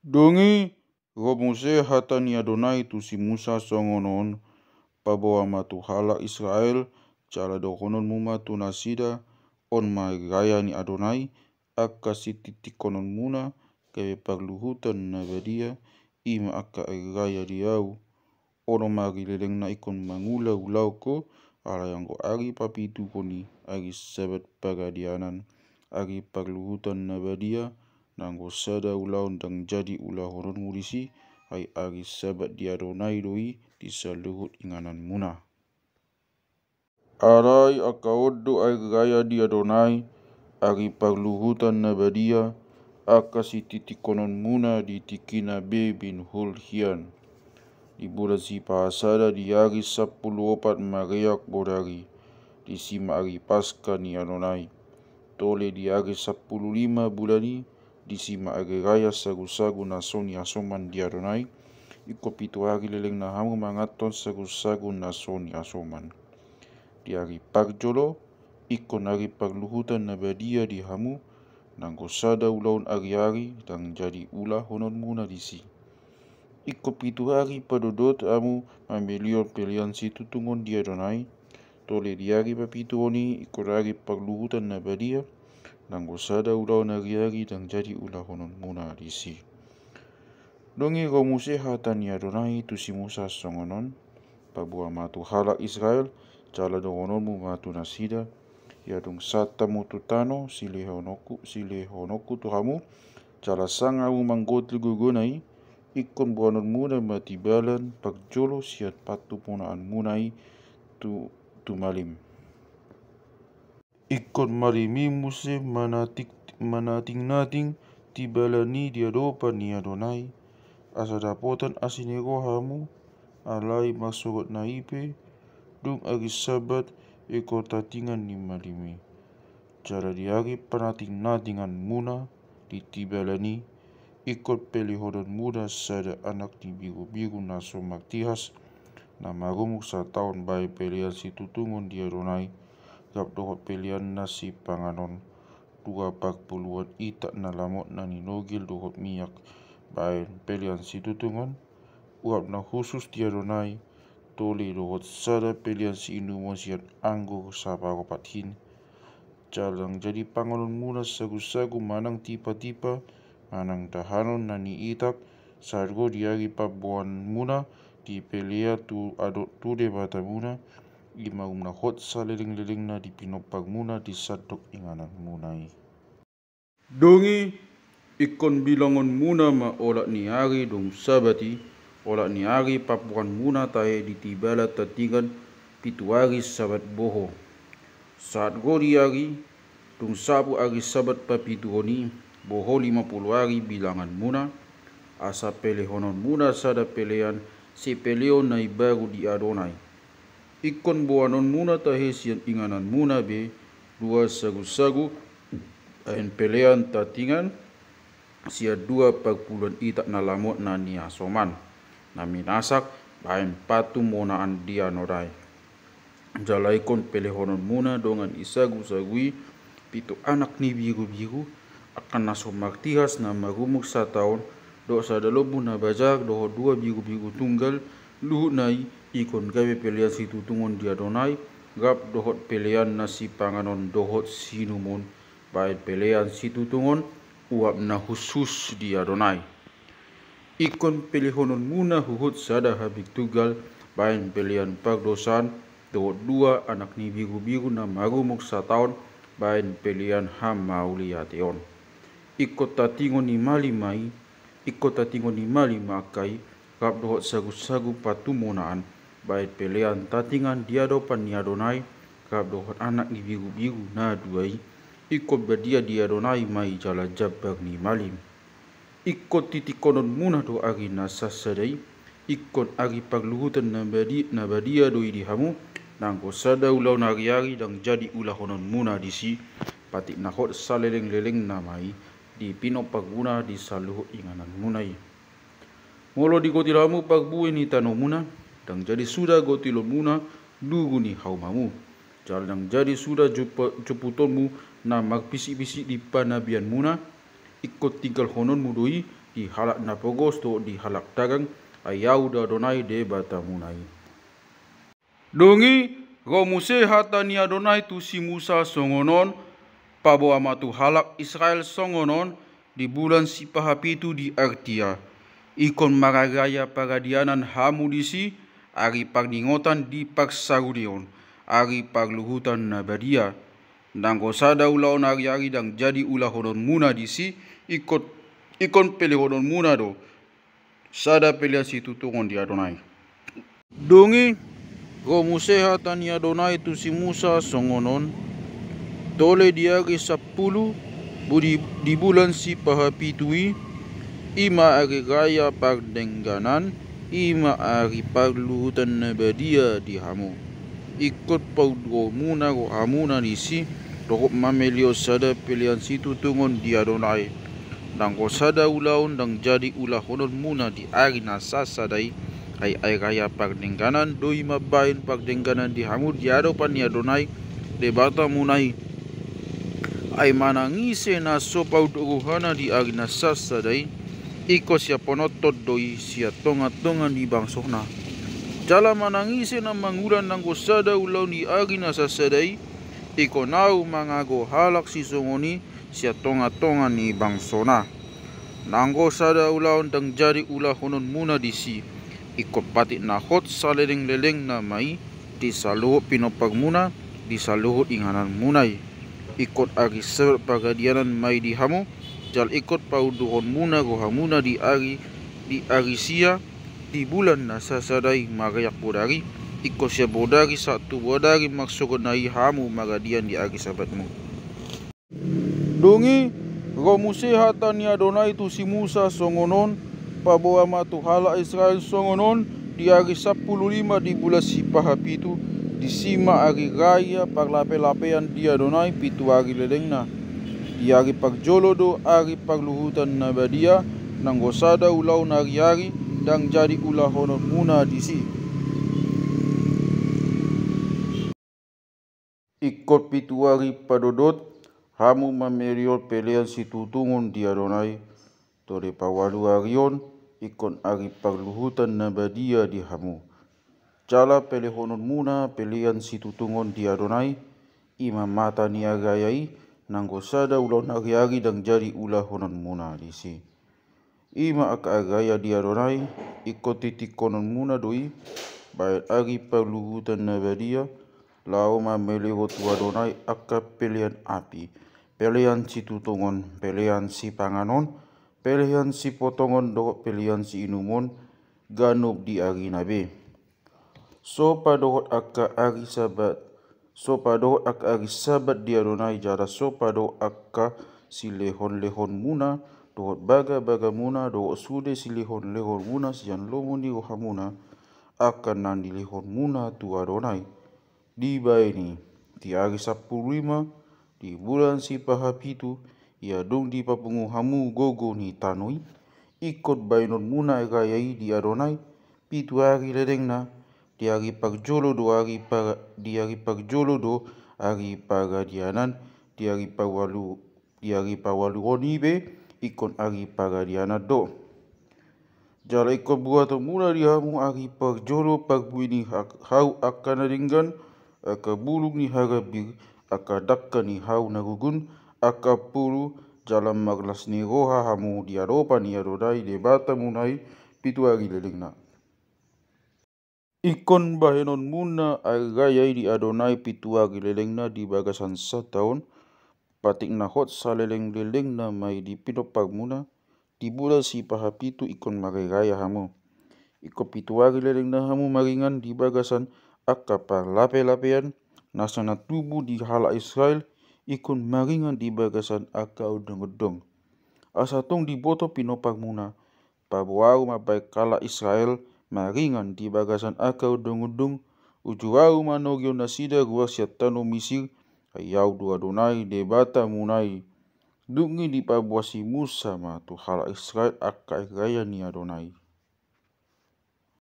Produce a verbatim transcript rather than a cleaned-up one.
Dung i ro muse hata ni Adonai tu si Musa songon on: Paboa ma tu halak Israel, jala dohononmu ma tu nasida: On ma ari raya ni Adonai, angka sititikkononmuna, gabe parluhutan na badia, i ma angka ari raya di ahu. Onom ari lelengna ingkon mangula ulaon ho, alai anggo ari papituhon i, ari Sabat Paradianan, ari parluhutan na badia, nanggo sada ulaon ndang jadi ulahononmu disi, ai ari Sabat di Adonai do i di saluhut ingananmuna. Alai angka on do ari raya di Adonai, ari parluhutan na badia, angka sititikkononmuna di tingkina be binhul hian. Di bulan sipahasada, di ari sampulu opat mareak bodari, disi ma ari Paska ni Adonai. Tole di ari sampulu lima bulan i, disi ma ari raya sagusagu na so niasoman di Adonai. Ingkon pitu ari lelengna hamu manganhon sagusagu na so niasoman. Di ari parjolo, ingkon ari parluhutan na badia di hamu, nanggo sada ulaon ariari ndang jadi ulahononmuna disi. Ingkon pitu ari padodot hamu mamelihon pelean situtungon di Adonai. Tole di ari papituhon i, ingkon ari parluhutan na badia, nanggo sada ulaon ariari ndang jadi ulahononmuna disi. Dung i ro muse hata ni Adonai tu si Musa songon on: Paboa ma tu halak Israel, jala dohononmu ma tu nasida: Ia dung sahat hamu tu tano silehononku, silehononku tu hamu, jala sanga hamu manggotil gogona i, ingkon boanonmuna ma timbalan parjolo sian patumonaanmuna i tu, tu malim. Ingkon malim i muse manatik-, manatingnating timbalan i di adopan ni Adonai, asa dapotan asi ni roha hamu. Alai marsogotna i pe, dung ari Sabat, ingkon tatingan ni malim i. Jala di ari panatingnatinganmuna di timbalan i, ingkon pelehononmuna sada anak ni birubiru na so martihas, na marumur sataon, bahen pelean situtungon di Adonai, rap dohot pelean na sipanganon, dua parpuluan itak na lamot na ninogil dohot miak, bahen pelean situtungon, uap na hushus di Adonai. Tole dohot sada pelean siinumon sian anggur saparopat hin. Jala ndang jadi panganonmuna sagusagu manang tipatipa, manang dahanon na niitak, sahat ro di ari pamboanmuna di pelea tu adop tu Debatamuna, i ma um na hot salelenglelengna di pinomparmuna di sandok ingananmuna i. Dung i, ingkon bilangonmuna ma olat ni ari dung Sabat i, olat ni ari pamboanmuna tahe di timbalan tatingan, pitu ari Sabat boho. Sahat ro di ari, dung sapu ari Sabat papituhon i, boho lima pulu ari bilanganmuna, asa pelehononmuna sada pelean sipeleon na imbaru di Adonai. Ingkon boanonmuna tahe sian ingananmuna be dua sagusagu bahen pelean tatingan, sian dua parpuluan itak na lamot na niasoman, na minasak bahen patumonaan di Adonai. Jala ingkon pelehononmuna dongan ni sagusagu i pitu anak ni birubiru, angka na so martihas na marumur sataon, dohot sada lombu na bajar dohot dua birubiru tunggal. Luhutna i ingkon gabe pelean situtungon di Adonai, rap dohot pelean na sipanganon dohot siinumon, bahen pelean situtungon, uap na hushus di Adonai. Ingkon pelehononmuna huhut sada hambing tunggal bahen pelean pardosaan, dohot dua anak ni birubiru na marumur sataon bahen pelean hamauliateon. Ingkon tatingon ni malim ma i, ingkon tatingon ni malim ma angka i, rap dohot sagusagu patumonaan, bahen pelean tatingan di adopan ni Adonai, rap dohot anak ni birubiru na dua i. Ingkon badia di Adonai ma i jala jambar ni malim. Ingkon titikkononmuna do ari na sasada i, ingkon ari parluhutan na badi-, na badia do i di hamu, nanggo sada ulaon ariari ndang jadi ulahononmuna disi, patik na hot salelenglelengna ma i di pinomparmuna di saluhut ingananmuna i. Molo digotil hamu parbue ni tanomuna, ndang jadi suda gotilonmuna lugu ni haumamu, jala ndang jadi suda jumpa-, jumputonmu na marpisikpisik di panabianmuna. Ingkon tinggalhononmu do i di halak na pogos dohot di halak dagang, ai Ahu do Adonai Debatamuna i. Dung i ro muse hata ni Adonai tu si Musa songon on: Paboa ma tu halak Israel songon on: Di bulan sipahapitu di ari tia, ingkon margaya paradianan hamu disi, ari parningotan di parsarudeon, ari parluhutan na badia. Nanggo sada ulaon ari-ari ndang jadi ulahononmuna disi, ingkon, ingkon pelehononmuna do sada pelean situtungon di Adonai. Dung i ro muse hata ni Adonai tu si Musa songon on: Tole di ari sampulu, budi, di bulan sipahapitu i, i ma ari raya pardengganan, i ma ari parluhutan na badia di hamu. Ingkon pauduhonmuna rohamuna disi, dohot mamelehon sada pelean situtungon di Adonai. Nanggo sada ulaon ndang jadi ulahononmuna di ari na sasada i, ai ari raya pardengganan do i mambahen pardengganan di hamu di adopan ni Adonai Debatamuna i. Ai manang ise na so paunduk rohana di ari na sasada i, ingkon siamponnonton do i sian tongatonga ni bangsona. Jala manang ise na mangulang nanggo sada ulaon di ari na sasada i, ingkon Ahu mangago halak sisongon i sian tongatonga ni bangsona. Nanggo sada ulaon ndang jadi ulahononmuna disi, ingkon patik na hot salelenglelengna ma i di saluhut pinompar muna, di saluhut ingananmuna i. Ingkon ari Sabat paradianan ma i di hamu, jala ingkon pauduhonmuna rohamuna di ari, di ari sia, di bulan na sasada i, marriak bodari, ingkon sian bodari sahat tu bodari marsogot na i hamu maradian di ari Sabatmu. Dung i ro muse hata ni Adonai tu si Musa songon on: Paboa ma tu halak Israel songon on: Di ari sampulu lima di bulan sipahapitu, disi ma ari raya parlapelapean di Adonai pitu ari lelengna. Di ari parjolo do ari parluhutan na badia, nanggo sada ulaon ari-ari ndang jadi ulahononmuna disi. Ingkon pitu ari padodot hamu mamelehon pelean situtungon di Adonai. Tole paualu ari on, ingkon ari parluhutan na badia di hamu. Jala pelehononmuna pelean situtungon di Adonai, i ma mata ni ari raya i, nanggo sada ulaon ari-ari ndang jadi ulahononmuna disi. I ma angka ari raya di Adonai, ingkon titikkononmuna do i bahen ari parluhutan na badia, laho mamelehon tu Adonai angka pelean api, pelean situtungon, pelean sipanganon, pelean sipotongon dohot pelean siinumon, ganup di arina be. So padohot angka ari Sabat, so padohot angka ari Sabat di Adonai, jala so padohot angka silehonlehonmuna, dohot bagabagamuna, dohot sude silehonlehonmuna sian lomo ni rohamuna, angka na nilehonmuna tu Adonai. Dibahen i, di ari sampulu lima, di bulan sipahapitu, ia dung dipapungu hamu gogo ni tano i, ingkon bahenonmuna ari raya i di Adonai, pitu ari lelengna. Di ari parjolo do ari pa-, di ari parjolo do ari paradianan, di ari paualu, di ari paualuon i be ingkon ari paradianan do. Jala ingkon buatonmuna di hamu ari parjolo parbue ni ha-, hau angka na denggan, angka bulung ni harambir, angka dangka ni hau na gugun, angka pulu, jala marlas ni roha hamu di adopan ni Adonai Debatamuna i pitu ari lelengna. Ingkon bahenonmuna ari raya i di Adonai pitu ari lelengna di bagasan sataon, patik na hot salelenglelengna ma i di pinomparmuna. Di bulan sipahapitu ingkon mariraya hamu. Ingkon pitu ari lelengna hamu maringan di bagasan angka parlapelapean, nasa na tubu di halak Israel, ingkon maringan di bagasan angka ondongondong. Asa tong diboto pinomparmuna, paboa Ahu mambahen halak Israel maringan di bagasan angka ondongondong, uju Ahu manogihon nasida ruar sian tano Misir, ai Ahu do Adonai Debatamuna i. Dung i dipaboa si Musa ma tu halak Israel angka ari raya ni Adonai.